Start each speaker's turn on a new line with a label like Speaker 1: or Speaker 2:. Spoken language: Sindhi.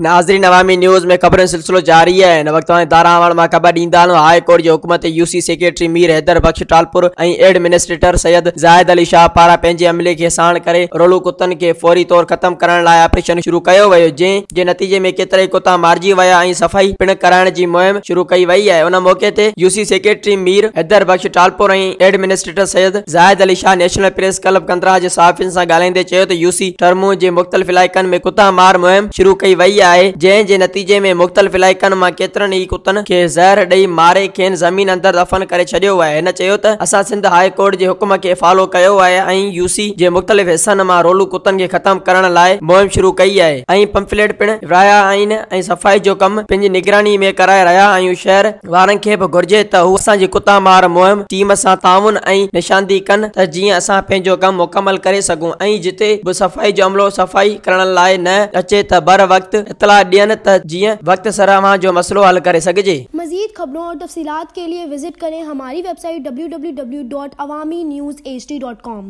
Speaker 1: ناظرين عوامي نيوز ۾ خبرن جو سلسلو جاري آهي. هن وقت اوهان کي ڌاران مان خبر ڏيندا هلون هاء ڪورٽ جي حڪم تي UC secretary Mir Haider Bakhsh Talpur ۽ administrator Syed Zahid Ali Shah پاران پنهنجي عملي کي ساڻ ڪري رولو ڪتن کي فوري طور ختم ڪرڻ لاء آپريشن شروع ڪيو ويو جنهن جي نتيجي ۾ ڪيترائي ڪتا مارجي ويا ۽ صفائي پڻ ڪرائڻ جي مهم شروع ڪئي وئي آهي ان موقعي تي UC secretary Mir Haider Bakhsh Talpur ۽ administrator Syed Zahid Ali Shah national press club Kandhra جي صحافين سان ڳالهائيندي چيو ته يوسي ٽرمون جي مختلف علائقن ۾ ڪتا مار مهم شروع ڪئي وئي آهي جنهن جي نتيجي ۾ مختلف علائقن مان ڪيترن ئي ڪتن کي زهر ڏئي ماري کين زمين اندر دفن ڪري ڇڏيو آهي هن چيو ته اسان سنڌ هاء ڪورٽ جي حڪم کي فالو ڪيو آهي ۽ يوسي جي مختلف حصن مان رولو ڪتن کي ختم ڪرڻ لاء مهم شروع ڪئي آهي ۽ پمفليٽ پڻ ورهايا آهن ۽ صفائي جو ڪم پنهنجي نگراني ۾ ڪرائي رهيا آهيون شهر وارن کي به گهرجي ته هو اسان جي ڪتا مار مهم ٽيم سان تعاون ۽ نشاندهي ڪن ته جيئن اسان پنهنجو ڪم مڪمل ڪري سگهون ۽ جتي به صفائي جو عملو صفائي ڪرڻ لاء نه اچي ته بر وقت اطلاع ڏين ته جيئن وقت سر اوهان جو مسئلو حل ڪري سگهجي.
Speaker 2: مزيد خبرون اور تفصيلات کے لئے وزٹ کریں ہماری ویب سائٹ www.awamiNewsHD.com.